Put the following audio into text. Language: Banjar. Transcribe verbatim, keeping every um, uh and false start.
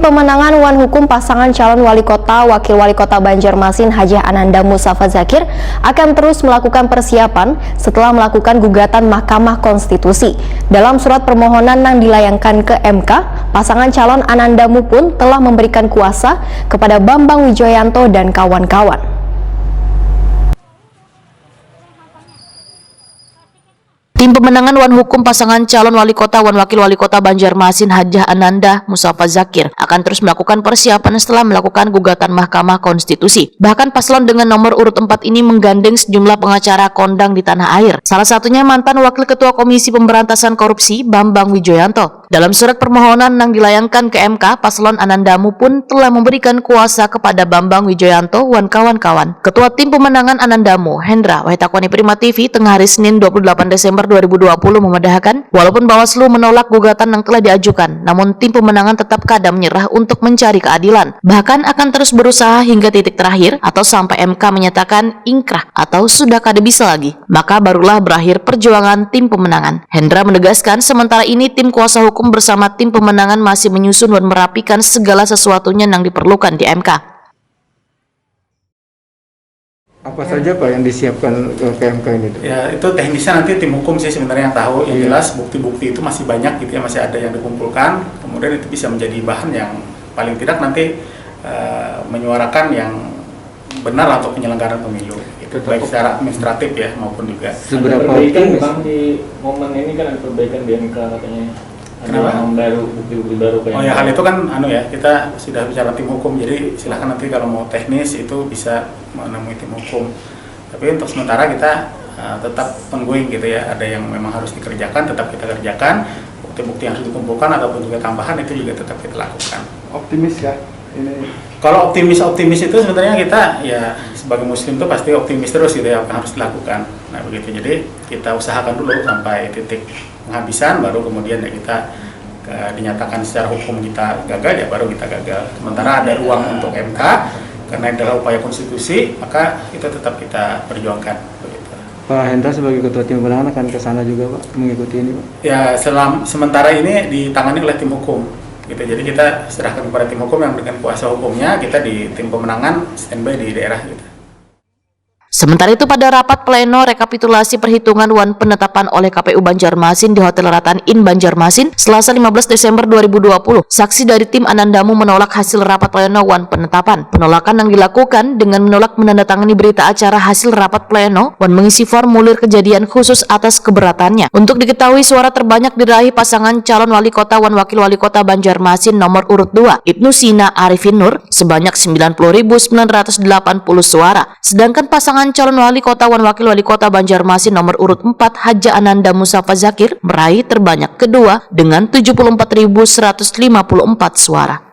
Pemenangan wan hukum pasangan calon wali kota, wakil wali kota Banjarmasin Hajah Ananda Musafa Zakir akan terus melakukan persiapan setelah melakukan gugatan Mahkamah Konstitusi. Dalam surat permohonan nang dilayangkan ke M K, pasangan calon Ananda Mu pun telah memberikan kuasa kepada Bambang Wijoyanto dan kawan-kawan. Tim pemenangan wan hukum pasangan calon wali kota wan wakil wali kota Banjarmasin Hajah Ananda Musafa Zakir akan terus melakukan persiapan setelah melakukan gugatan Mahkamah Konstitusi. Bahkan paslon dengan nomor urut empat ini menggandeng sejumlah pengacara kondang di tanah air. Salah satunya mantan Wakil Ketua Komisi Pemberantasan Korupsi Bambang Wijoyanto. Dalam surat permohonan nang dilayangkan ke M K, paslon Ananda Mu pun telah memberikan kuasa kepada Bambang Wijoyanto wan kawan-kawan. Ketua Tim Pemenangan Ananda Mu, Hendra, wahai takuni Prima T V, tengah hari Senin dua puluh delapan Desember dua ribu dua puluh memadahakan, walaupun Bawaslu menolak gugatan yang telah diajukan, namun tim pemenangan tetap kada menyerah untuk mencari keadilan, bahkan akan terus berusaha hingga titik terakhir atau sampai M K menyatakan ingkrah atau sudah kada bisa lagi, maka barulah berakhir perjuangan tim pemenangan. Hendra menegaskan, sementara ini tim kuasa hukum bersama tim pemenangan masih menyusun dan merapikan segala sesuatunya yang diperlukan di M K. Apa saja Pak yang disiapkan eh, K M K ini? Tuh? Ya itu teknisnya nanti tim hukum sih sebenarnya yang tahu. Yang iya. Jelas bukti-bukti itu masih banyak gitu ya, masih ada yang dikumpulkan. Kemudian itu bisa menjadi bahan yang paling tidak nanti uh, menyuarakan yang benar untuk penyelenggaraan pemilu. Itu baik secara administratif ya maupun juga. Seberapa optimis? Di momen ini kan ada perbaikan di M K katanya. Kenapa? Baru, bukti-bukti baru kayak. Oh ya, hal itu kan anu ya, kita sudah bicara tim hukum, jadi silahkan nanti kalau mau teknis itu bisa menemui tim hukum. Tapi untuk sementara kita uh, tetap ongoing gitu ya, ada yang memang harus dikerjakan, tetap kita kerjakan. Bukti-bukti yang harus dikumpulkan ataupun juga tambahan itu juga tetap kita lakukan. Optimis ya ini. Kalau optimis-optimis itu sebenarnya kita ya sebagai muslim itu pasti optimis terus gitu ya apa yang harus dilakukan. Nah begitu, jadi kita usahakan dulu sampai titik penghabisan, baru kemudian ya kita ke, dinyatakan secara hukum kita gagal, ya baru kita gagal. Sementara ada ruang untuk M K karena adalah upaya konstitusi, maka itu tetap kita perjuangkan. Begitu. Pak Hendra sebagai ketua tim pemenangan akan ke sana juga Pak mengikuti ini Pak? Ya selam, sementara ini ditangani oleh tim hukum. Gitu. Jadi kita serahkan kepada tim hukum yang memberikan kuasa hukumnya, kita di tim pemenangan standby di daerah. Gitu. Sementara itu pada rapat pleno rekapitulasi perhitungan wan penetapan oleh K P U Banjarmasin di Hotel Ratan Inn Banjarmasin, Selasa lima belas Desember dua ribu dua puluh, saksi dari tim Anandamu menolak hasil rapat pleno wan penetapan. Penolakan yang dilakukan dengan menolak menandatangani berita acara hasil rapat pleno wan mengisi formulir kejadian khusus atas keberatannya. Untuk diketahui, suara terbanyak diraih pasangan calon wali kota wan wakil wali kota Banjarmasin nomor urut dua, Ibnu Sina Arifin Nur, sebanyak sembilan puluh ribu sembilan ratus delapan puluh suara. Sedangkan pasangan calon wali kota wan wakil wali kota Banjarmasin nomor urut empat Haja Ananda Musafa Zakir meraih terbanyak kedua dengan tujuh puluh empat ribu seratus lima puluh empat suara.